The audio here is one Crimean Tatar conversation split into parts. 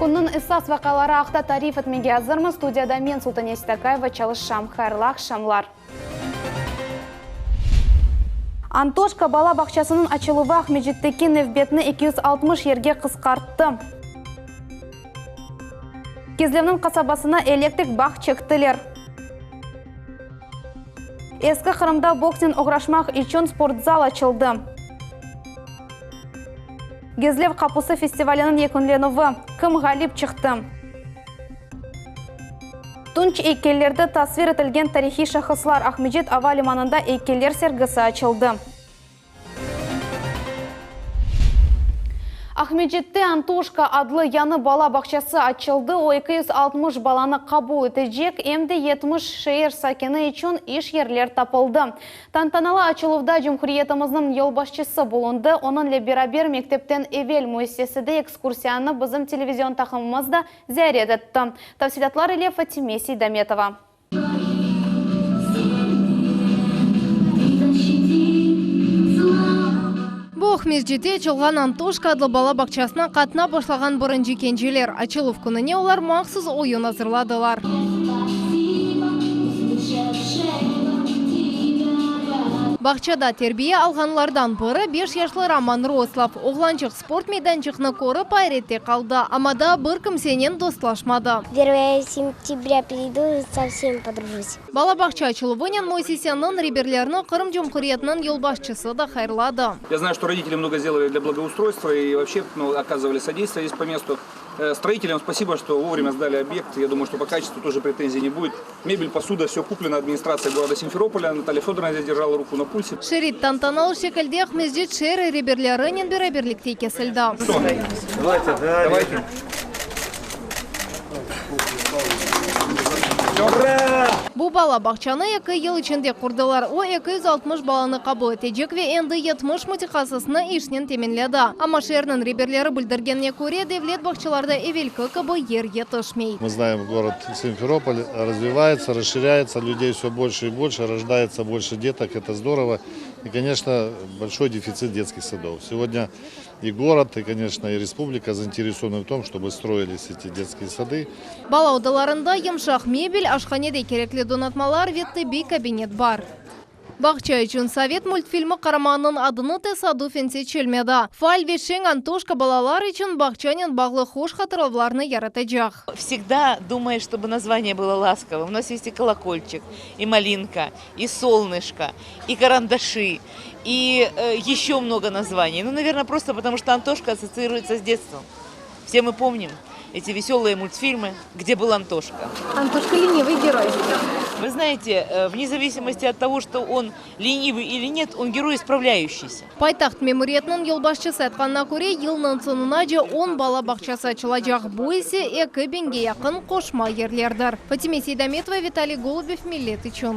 Künniñ esas vaqiaları aqta tarif etmege azırmız. Studiyada men, Sultane Seytakayeva, çalışam. Hayırlı aqşamlar! Antoşka bala bağçasınıñ açıluvı Aqmescitteki nevbetni 260 yerge qısqarttı. Kezlevniñ qasabasına elektrik bağ çektiler. Eski Qırımda boksnen oğraşmaq içün sportzal açıldı. Gezlev qapusı festivaliniñ yekünlenüvi, kim ğalip çıqtı? Tunç eykellerde tasvir etilgen tarihiy şahıslar, Aqmescit ava limanında eykeller sergisi açıldı. Aqmescitte Antoşka adlı yañı bala bağçası açıldı, o, 260 balanı qabul etecek, em de 70 şeer sakini içün iş yerler tapıldı. Tantanalı açıluvda cumhuriyetimizniñ yolbaşçısı bulundı, onıñle beraber mektepten evel müessisede ekskursiyanı bizim televizion taqımımız da ziyaret etti. Tafsilâtlar ile Fatime Seydametova. Bu Aqmescitte açılğan Antoşka adlı bala bağçasına qatnap başlağan birinci kenceler. Açıluv kününe olar mahsus oyun azırladılar. Bağçada terbiye alğanlardan biri, beş yaşlı Roman Roslav. Oğlançıq sport meydançıqnı körip ayrette qaldı, amma daa bir kimsenen dostlaşmadı. Pervoye sentâbrâ pridu, so vsemi podrujus. Bala bağça açıluvınen müessiseniñ reberlerini Qırım Cumhuriyetiniñ yolbaşçısı da hayırladı. Ya znayu, çto roditeli mnogo sdelali dlâ blagoustroystva i voobşe, nu, okazovali sodeystviye zdes po mestu. Stroitelâm spasibo, çto vovremâ sdali obyekt. Ya dumayu, çto po kaçestvu tože pretenziy ne budet. Mebel, posuda, vse kupleno administratsiya goroda Simferopolâ, Natalya Fedorovna zdes derjala ruku na pulse. Şerit tantanalı şekilde Aqmescit şeer reberlerinen beraberlikte kesildi. Bu bala bağçanı eki yıl içinde qurdılar. O, 260 balanı qabul etecek ve endi 70 mütehassısnı işnen teminledi. Amma şeerniñ reberleri bildirgenine köre, devlet bağçalarda evelki kibi yer yetişmey. Mı znaem, gorod Simferopol razvivayetsa, rasşirâyetsa, lüdey vsё bolşe i bolşe, rojdayetsa bolşe detok, eto zdorovo. I, koneçno, bolşoy defitsit detskih sadov. Segodnâ i gorod, i, koneçno, i respublika zainteresovany v tom, çtoby stroilis eti detskiye sadı. Bala odalarında yımşaq mebel, aşhanede kerekli donatmalar ve tibbiy kabinet bar. Bağça içün sovet multfilmi qaramanınıñ adını tesadufen seçilmedi. Faal ve şeñ Antoşka balalar içün bağçanen bağlı hoş hatıravlarnı yaratacaq. Vsegda dumayu, çtoby nazvaniye bylo laskovım. U nas est i kolokolçik, i malinka, i solnışko, i karandaşi, i eşço mnogo nazvaniy. Nu, naverno, prosto potomu çto Antoşka assotsiiruetsâ s detstvom. Vse mı pomnim eti veselые multfilmı, gde byl Antoşka. Antoşka lenivıy geroy. Vı znaete, vne zavisimosti ot togo, çto on lenivıy ili net, on geroy ispravlâyuşçiysa. Paytaht memuriyetiniñ yolbaşçısı aytqanına köre, yılnıñ soñunace on bala bağçası açılacaq, bu ise eki biñge yaqın qoşma yerlerdir. Fatime Seydametova, Vitaliy Golubev, Millet içün.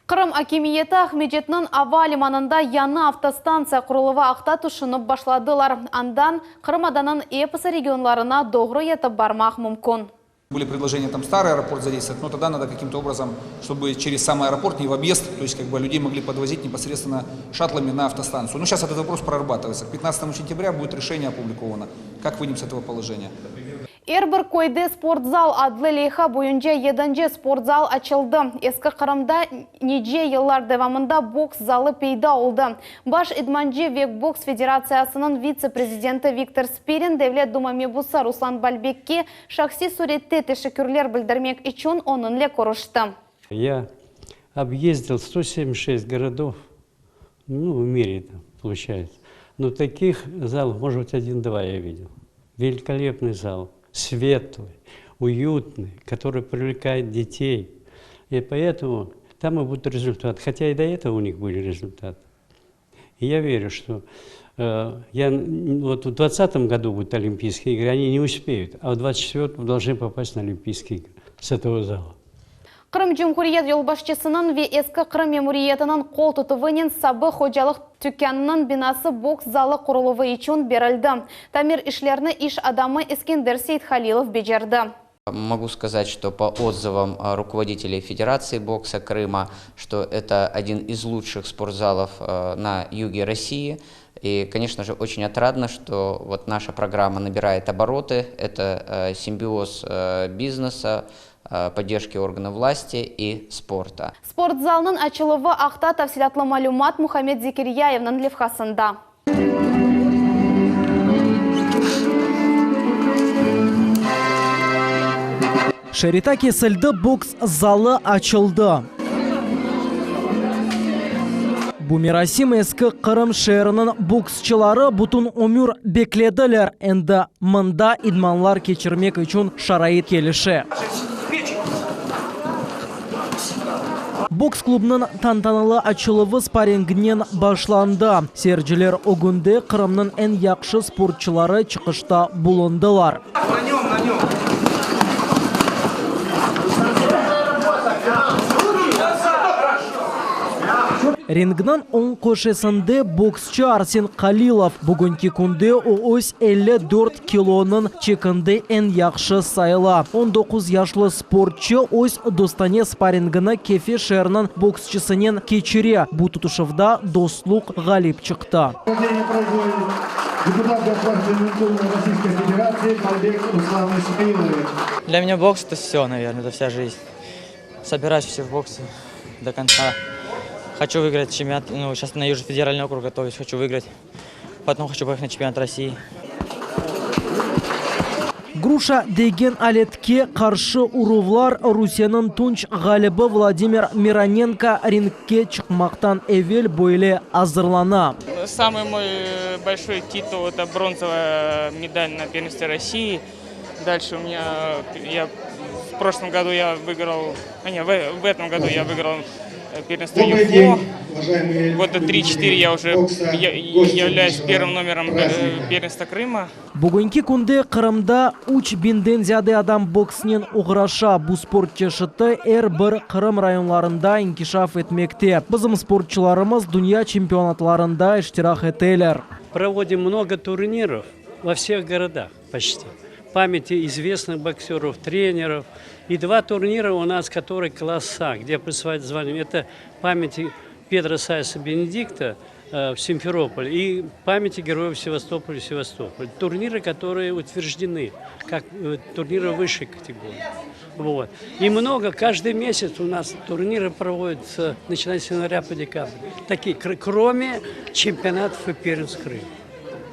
Qırım akimiyeti Aqmescitniñ ava limanında yañı avtostantsiya quruluvı aqta tüşünip başladılar. Andan Qırım adanıñ episi regionlarına doğru yetip barmaq mümkün. Были предложения там старый аэропорт задействовать, но тогда надо каким-то образом, чтобы через сам аэропорт, не в объезд, то есть как бы людей могли подвозить непосредственно шаттлами на автостанцию. Но сейчас этот вопрос прорабатывается. К 15 сентября будет решение опубликовано, как выйдем с этого положения. Er bir köyde sportzal adlı leyha boyunca yedinci sportzal açıldı. Eski Qırımda nice yıllar devamında boks zalı peyda oldı. Baş idmancı ve boks federatsiyasınıñ vitse-prezidenti Viktor Spirin Devlet Duma mebusı Ruslan Balbekke şahsiy sürette teşekkürler bildirmek içün onıñle körüşti. Ya obyezdil 176 gorodov, nu, v mире там, получается. Но таких залов, может быть, один-два я видел. Великолепный зал, светлый, уютный, который привлекает детей. И поэтому там и будут результаты. Хотя и до этого у них были результаты. И я верю, что я, вот в 2020 году будут Олимпийские игры, они не успеют, а в 24 должны попасть на Олимпийские игры с этого зала. Qırım Cumhuriyet yolbaşçısınıñ ve Eski Qırım memuriyetiniñ qol tutuvınen sabıq hocalıq tükânınıñ binası boks zalı quruluvı içün berildi. Tamir işlerini iş adamı Eskender Seythalilov becerdi. Могу сказать, что по отзывам руководителей Федерации бокса Крыма, что это один из лучших спортзалов на юге России. И, конечно же, очень отрадно, что вот наша программа набирает обороты. Это симбиоз бизнеса, поддержки органов власти и спорта. Sportzalnıñ açıluvı aqta tafsilâtlı malümat Muhammed Zekiryayevniñ levhasında. Şerita kesildi, boks zalı açıldı. Bu merasim Eski Qırım şeeriniñ boksçıları bütün ömür beklediler, endi mında idmanlar keçirmek içün şarait kelişe. Boks klubnıñ tantanalı açıluvı sparingnen başlandı. Seyirciler ögünde Qırımnıñ eñ yahşı sportçıları çıqışta bulundılar. Ringniñ oñ köşesinde boksçı Arsen Qalilov. Bugünki künde o öz 54 kilonıñ çekinde eñ yahşı sayıla. 19 yaşlı sportçı öz dostane sparingini Kefe şeeriniñ boksçısınen keçire. Bu tutuşuvda dostluq ğalip çıqtı. Для меня бокс это все, наверное, это вся жизнь. Собираюсь все в боксе до конца. Хочу выиграть чемпионат, ну, сейчас на Южный федеральный округ готовлюсь, хочу выиграть. Потом хочу поехать на чемпионат России. Груşa degen aletke qarşı uruvlar Rusiyeniñ tunç ğalibi Vladimir Mironenko ringke çıqmaqtan evel böyle azırlana. Samıy moy bolşoy titul, eto bronzovaya medal na pervenstve Rossii. Dalşe u menya, ya v proşlom godu ya vıgral, a ne, v etom godu ya vıgral pervenstvo ЮФО. Goda tri-çetiri ya uje yavlâyus pervım nomerom pervenstva Krıma. Bugünki künde Qırımda üç biñden ziyade adam boksnen oğraşa. Bu sport çeşiti er bir Qırım rayonlarında inkişaf etmekte. Bizim sportçılarımız dünya çempionatlarında iştirak eteler. Provodim mnogo turnirov vo vseh gorodah poçti pamyati izvestnih bokserov, trenerov. I dva turnira u nas, kotorye klass A, gde prisvayayut zvaniye, eto pamyati Pedro Sayesa Benedikta v Simferopole i pamyati geroyev Sevastopola v Sevastopole. Turnirı, kotorye utverjdeny kak turnirı vısşey kategorii. Vot. I mnogo, každıy mesяц u nas turnirı provodyatsya, načinaya s yanvarâ po dekabr. Takie, krome çempionatov i pervenstv Krıma.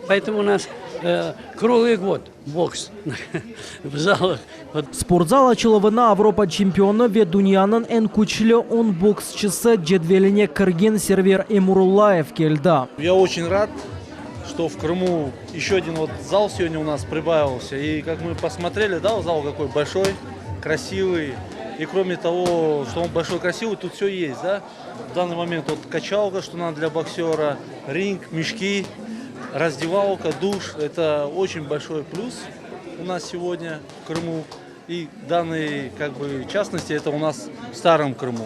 Poetomu u nas kruğlıy god boks v zalah. Sportzal açıluvına Avropa çempionı ve dünyanıñ eñ küçlü on boksçısı cedveline kirgen Server Emrullayev keldi. Ya oçen rad, çto v Krımu eşço odin vot zal segodnâ u nas pribavilsâ. I kak mı posmotreli, da, zal kakoy bolşoy, krasivıy. I krome togo, çto on bolşoy, krasivıy, tut vsё est, da. V dannıy moment vot kaçalka, çto nado dlâ boksöra, ring, meşki, razdevalka, duş, eto oçen bolşoy plüs u nas segodnâ v Krımu. I dannıy kak bı çastnosti eto u nas v starom Krımu.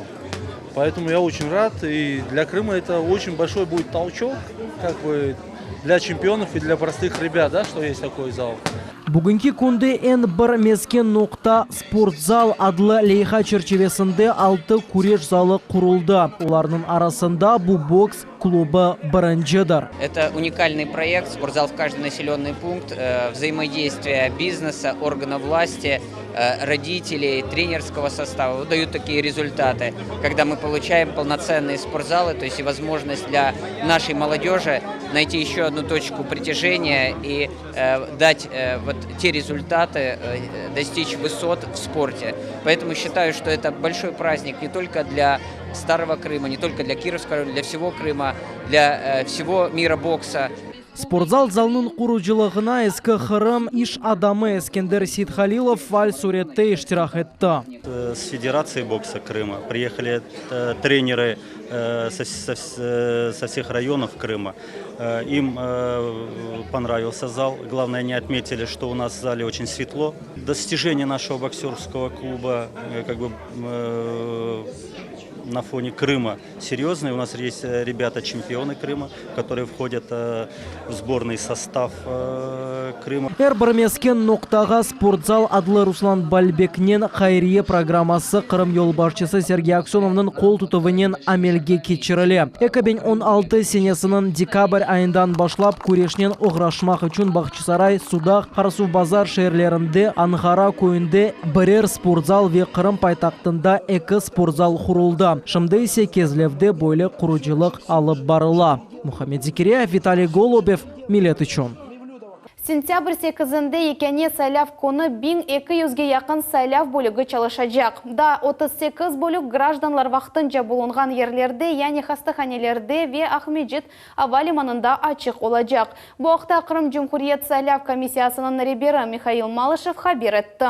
Poetomu ya oçen rad i dlâ Krıma eto oçen bolşoy budet tolçok kak bı dlâ çempionov i dlâ prostıh rebât, da, çto est takoy zal. Bugünki künde eñ bir mesken noqta sportzal adlı leyha çerçivesinde altı küreş zalı quruldı. Olarnıñ arasında bu boks klubı birincidir. Eto unikalnıy proyekt, sportzal v každıy naselennıy punkt, vzaimodeystviye biznesa, organov vlasti, roditeley, trenerskogo sostava dayut takiye rezultatı, kogda mı poluçaem polnotsennıye sportzalı, to est i vozmojnost dlâ naşey molodejı nayti eşçe odnu toçku pritâjeniya i dat vot te rezultatı, dostiç vısot v sporte. Poetomu sçitayu, çto eto bolşoy praznik ne tolko dlâ Starogo Krıma, ne tolko dlâ Kirovskogo rayona, dlâ vsego Krıma, dlâ vsego mira boksa. Sportzal zalnıñ qurucılığına Eski Qırım iş adamı Eskender Seythalilov faal sürette iştirak etti. S Federatsiya boksa Krıma priyehali trenerı so vseh rayonov Krıma. İm ponravilsâ zal. Glavnoye, oni otmetili, çto u nas v zale oçen svetlo. Dostijeniye našego bokserskogo kluba kak bı na fone Krıma seryoznoye. U nas est rebâta çempionı Krıma, kotorıye vhodyat v sbornıy sostav. Крыма. Er bir mesken noqtağa sportzal adlı Ruslan Balbekniñ hayriye programması Qırım yolbaşçısı Sergey Aksönovnıñ qol tutuvınen amelge keçirile. 2016 senesiniñ dekabr ayından başlap küreşnen oğraşmaq içün Bağçasaray, Sudaq, Qarasuvbazar şeerlerinde, Anğara köyünde birer sportzal ve Qırım paytahtında eki sportzal quruldı. Şimdi ise Kezlevde böyle qurucılıq alıp barıla. Muhammed Zekiryayev, Vitaliy Golubev, Millet içün. Sentâbr sekizinde yekâne saylav künü 1200-ge yaqın saylav bölügi çalışacaq. Daa 38 bölük grajdanlar vaqtınca bulunğan yerlerde, yani hastahanelerde ve Aqmescit ava limanında açıq olacaq. Bu aqta Qırım Cumhuriyet saylav komissiyasınıñ reberi Mihail Malışev haber etti.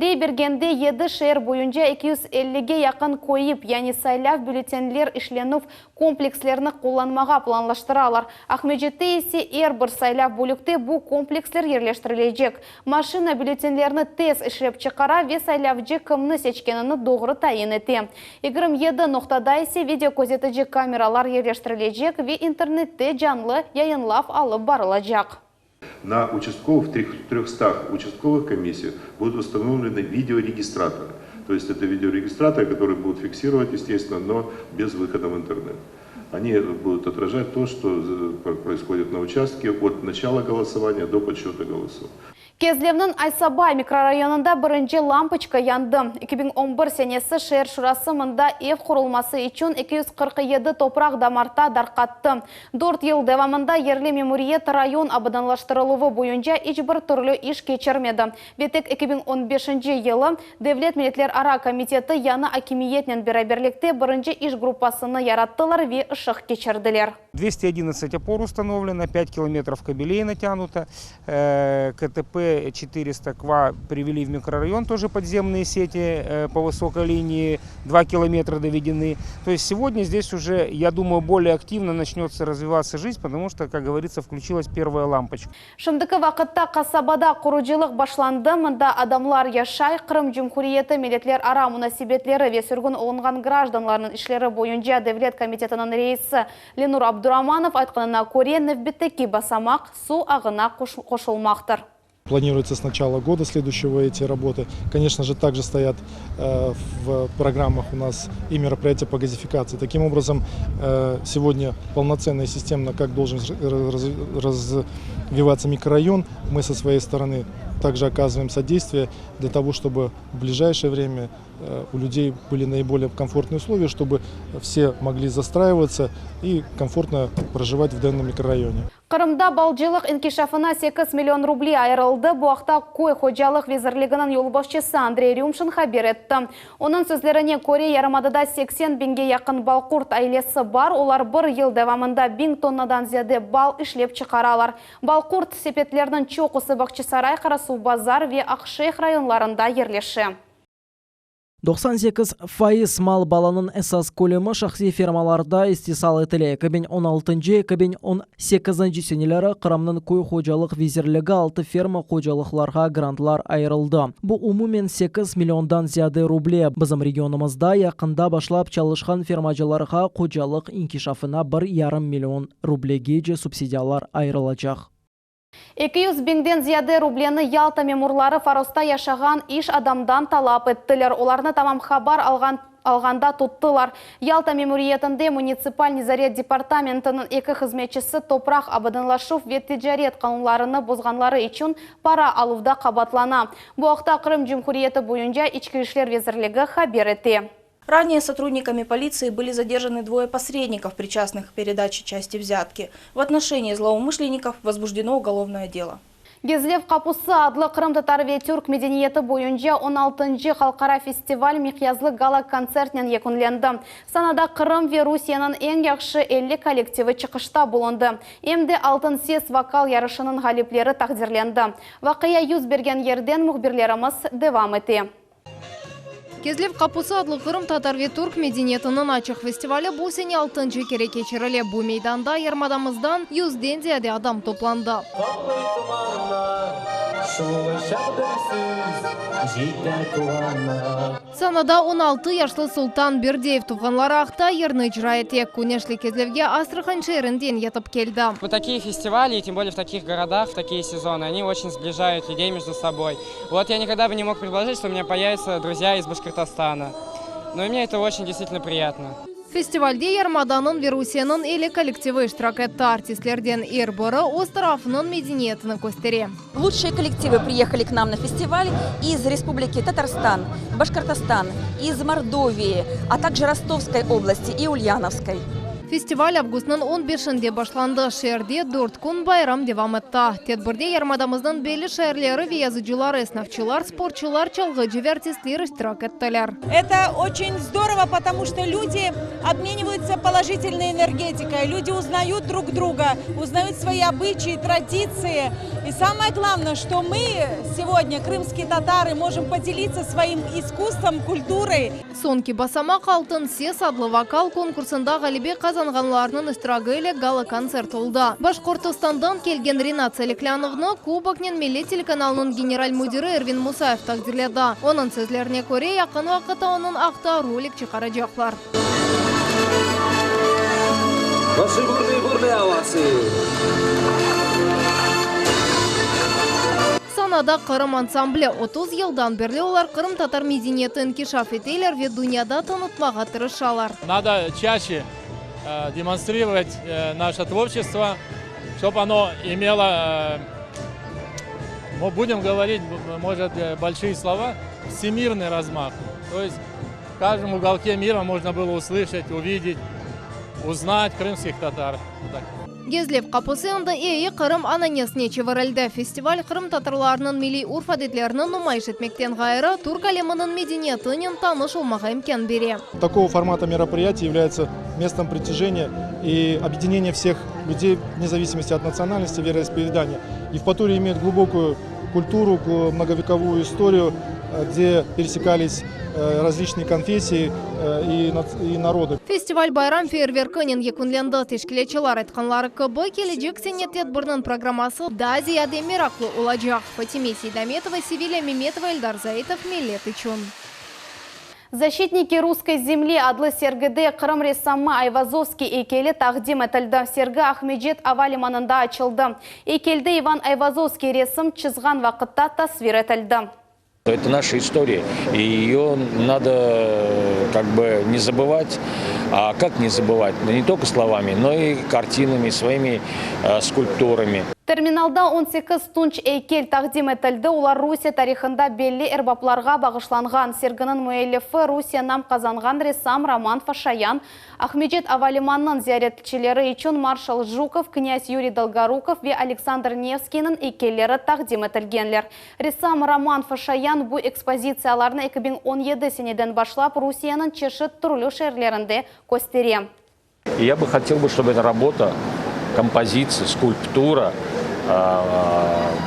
Rey bergende yedi şeer boyunca 250-ge yaqın KÖİP, yani saylav bülletenler işlenüv komplekslerni qullanmağa planlaştıralar. Aqmescitte ise er bir saylav bölükte bu kompleksler yerleştirilecek. Maşina bülletenlerni tez işlep çıqara ve saylavcı kimni seçkenini doğru tayin ete. 27 noqtada ise videokozetici kameralar yerleştirilecek ve internette canlı yayınlav alıp barılacaq. На участковых, в 300 участковых комиссиях будут установлены видеорегистраторы. То есть это видеорегистраторы, которые будут фиксировать, естественно, но без выхода в интернет. Они будут отражать то, что происходит на участке от начала голосования до подсчета голосов. Kezlevniñ Aysabay mikrorayonında birinci lampoçka yandı. 2011 senesi şeer şurası mında ev qurulması içün 247 topraq damarta darqattı. Dört yıl devamında yerli memuriyet rayon abadanlaştırıluvı boyunca iç bir türlü iş keçirmedi ve tek 2015 yılı Devlet milletlerara komiteti yañı akimiyetnen beraberlikte birinci iş gruppasını yarattılar ve ışıq keçirdiler. 211 опор установлено, 5 километров кабелей натянуто, КТП 400 КВА привели в микрорайон, тоже подземные сети по высокой линии, 2 километра доведены. То есть сегодня здесь уже, я думаю, более активно начнется развиваться жизнь, потому что, как говорится, включилась первая лампочка. Şimdiki vaqıtta qasabada qurucılıq başlandı, mında adamlar yaşay. Qırım Cumhuriyeti milletlerara munasebetleri ve sürgün olunğan grajdanlarnıñ işleri boyunca devlet komitetiniñ reisi Lenur Abduramanov aytqanına köre, nevbetteki basamaq, suv ağına qoşulmaqtır. Планируется с начала года следующего эти работы. Конечно же, также стоят в программах у нас и мероприятия по газификации. Таким образом, сегодня полноценно и системно, как должен развиваться микрорайон, мы со своей стороны также оказываем содействие для того, чтобы в ближайшее время у людей были наиболее комфортные условия, чтобы все могли застраиваться и комфортно проживать в данном микрорайоне. Qırımda balcılıq inkişafına 8 million ruble ayırıldı. Bu aqta köy hocalıq vezirliginiñ yolbaşçısı Andrey Rümşin haber etti. Onıñ sözlerine köre, yarımadada 80 biñge yaqın balqurt ailesi bar, olar bir yıl devamında 1000 tonnadan ziyade bal işlep çıqaralar. Balqurt sepetleriniñ çoqusı Bağçasaray, Qarasuvbazar ve Aqşeyh rayonlarında yerleşe. 98% mal balınıñ esas kölemi şahsiy fermalarda istisal etile. 2016-ncı, 2018-nci seneleri Qırımnıñ köy hocalıq vezirligi altı ferma hocalıqlarğa grantlar ayırıldı. Bu umumen 8 milliondan ziyade ruble. Bizim regionımızda yaqında başlap çalışqan fermacılarğa hocalıq inkişafına bir yarım million rublegece subsidiyalar ayırılacaq. 200 biñden ziyade rubleni Yalta memurları Forosta yaşağan iş adamdan talap ettiler. Olarnı tamam haber alğan alğanda tuttılar. Yalta memuriyetinde munitsipal nezaret departamentiniñ eki hızmetçisi topraq abadanlaşuv ve ticaret qanunlarını bozğanları içün para aluvda qabaatlana. Bu aqta Qırım Cumhuriyeti boyunca İçki işler vezirligi haber ete. Ранее сотрудниками полиции были задержаны двое посредников, причастных к передаче части взятки. В отношении злоумышленников возбуждено уголовное дело. Kezlev qapusı adlı qırımtatar ve türk medeniyeti boyunca 16-ncı halqara festival miqyaslı gala-kontsertnen yekünlendi. Sanada Qırım ve Rusiyeniñ eñ yahşı 50 kollektivi çıqışta bulundı. Em de Altın ses vokal yarışınıñ ğalipleri taqdirlendi. Vaqia yüz bergen yerden mühbirlerimiz devam ete. Kezlev qapusı adlı qırımtatar ve türk medeniyetiniñ açıq festivali bu sene altıncı kere keçirile. Bu meydanda yarımadamızdan yüzden ziyade adam toplandı. Sanada 16 yaşlı Sultan Berdiyev tuvğanları aqta yırnı icra ete. Küneşli Kezlevge Astrahan şeerinden yetip keldi. Вот такие фестивали, и тем более в таких городах, в такие сезоны, они очень сближают людей между собой. Вот я никогда бы не мог предположить, что у меня появятся друзья из Башкортостана. Но мне это очень действительно приятно. Festivalde yarımadanıñ ve Rusiyeniñ 50 kollektivi iştirak etti. Artistlerden er biri öz tarafınıñ medeniyetini köstere. Лучшие коллективы приехали к нам на фестиваль из Республики Татарстан, Башкортостан, из Мордовии, а также Ростовской области и Ульяновской. Festival avgustnıñ 15-inde başlandı. Şeerde dört kün bayram devam etti. Tedbirde yarımadamıznıñ belli şairleri ve yazıcıları, esnafçılar, sportçılar, çalğıcı ve artistler iştirak ettiler. Это очень здорово, потому что люди обмениваются положительной энергетикой, люди узнают друг друга, узнают свои обычаи, традиции. И самое главное, что мы сегодня, крымские татары, можем поделиться своим искусством, культурой. Soñki basamaq Altın ses adlı vokal konkursında ğalebe qazanğanlarnıñ iştiragi ile gala-kontsert oldı. Başqortostandan kelgen Rinat Saliklânovnı kuboknen Millet telekanalınıñ general müdiri Ervin Musayev taqdirledi. Onıñ sözlerine köre, yaqın vaqıtta onıñ aqta rolik çıqaracaqlar. Ваши бурные-бурные овации. Sanada Qırım ansambli. 30 yıldan berli olar qırımtatar medeniyeti inkişaf eteler ve dünyada tanıtmağa tırışalar. Надо чаще э, демонстрировать э, наше творчество, чтобы оно имело, э, мы будем говорить, может, большие слова, всемирный размах. То есть в каждом уголке мира можно было услышать, увидеть, узнать крымских татар. Так. Gezlev qapusı endi eyi Qırım ananesine çevirildi. Festival qırımtatarlarnıñ milliy urf-adetlerini numayış etmekten ğayrı, türk aleminiñ medeniyetinen tanış olmağa imkân bere. Такого формата мероприятия является местом притяжения и объединения всех людей вне зависимости от национальности, вероисповедания. Евпатория имеет глубокую культуру, многовековую историю, э, где пересекались э, различные конфессии э, и и народы. Festival bayram feyerverkinen yekünlendi. Teşkilâtçılar aytqanları kibi, kelecek sene tedbirniñ programması daa ziyade meraqlı olacaq. Fatime Seydametova, Sevilya Memetova, Eldar Zaitov, Millet içün. Защитники русской земли adlı sergide Qırım ressamı Ayvazovskiy eykeli taqdim etildi. Sergi Aqmescit ava limanında açıldı. Eykelde İvan Ayvazovskiy resim çızğan vaqıtta tasvir etildi. Это наша история, и ее надо как бы не забывать. А как не забывать? Ну, не только словами, но и картинами, своими э, скульптурами. Terminalda 18 tunç eykel taqdim etildi. Olar Rusiye tarihında belli erbaplarğa bağışlanğan. Serginiñ müellifi Rusiye nam qazanğan ressam Roman Faşayan. Aqmescit ava limanınıñ ziyaretçileri içün marşal Jukov, knâz Yuriy Dolgorukov ve Aleksandr Nevskiyniñ eykelleri taqdim etilgenler. Ressam Roman Faşayan bu ekspozitsiyalarnı 2017 seneden başlap Rusiyeniñ çeşit türlü şeerlerinde köstere. И я бы хотел бы, чтобы эта работа, композиция, скульптура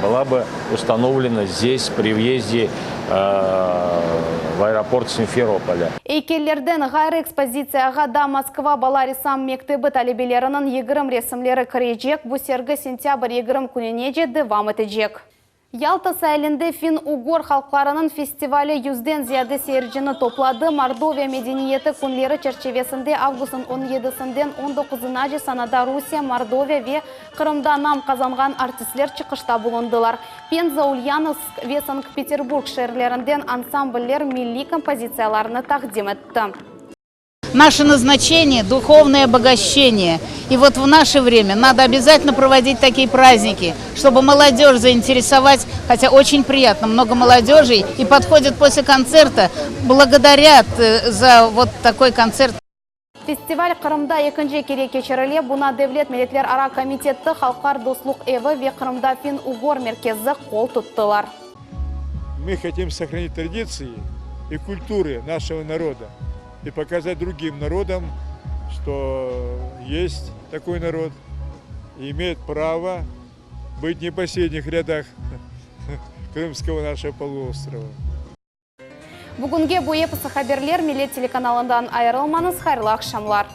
была бы установлена здесь при въезде в аэропорт Симферополя. Eykellerden ğayrı ekspozitsiyağa da Moskva bala ressam mektebi talebeleriniñ 20 resimleri kirecek. Bu sergi sentâbr 20 kününece devam etecek. Yalta sailinde fin-ugor halqlarınıñ festivali yüzden ziyade seyircini topladı. Mordoviya medeniyeti künleri çerçivesinde avgustnıñ 17-sinden 19-nace sanada Rusiye, Mordoviya ve Qırımda nam qazanğan artistler çıqışta bulundılar. Penza, Ulyanovsk ve Sankt-Peterburg şeerlerinden ansambller milliy kompozitsiyalarını taqdim etti. Наше назначение – духовное обогащение. И вот в наше время надо обязательно проводить такие праздники, чтобы молодежь заинтересовать, хотя очень приятно, много молодежи, и подходят после концерта, благодарят э, за вот такой концерт. Festival Qırımda ekinci kere keçirile. Buña Devlet milletlerara komiteti, Halqlar dostluq evi ve Qırımda fin-ugor merkezi qol tuttılar. Мы хотим сохранить традиции и культуры нашего народа и показать другим народам, что есть такой народ и имеет право быть не в последних рядах Крымского нашего полуострова. Bugünge bu episi haberler Millet telekanalından ayırılmañız hayırlı aqşamlar.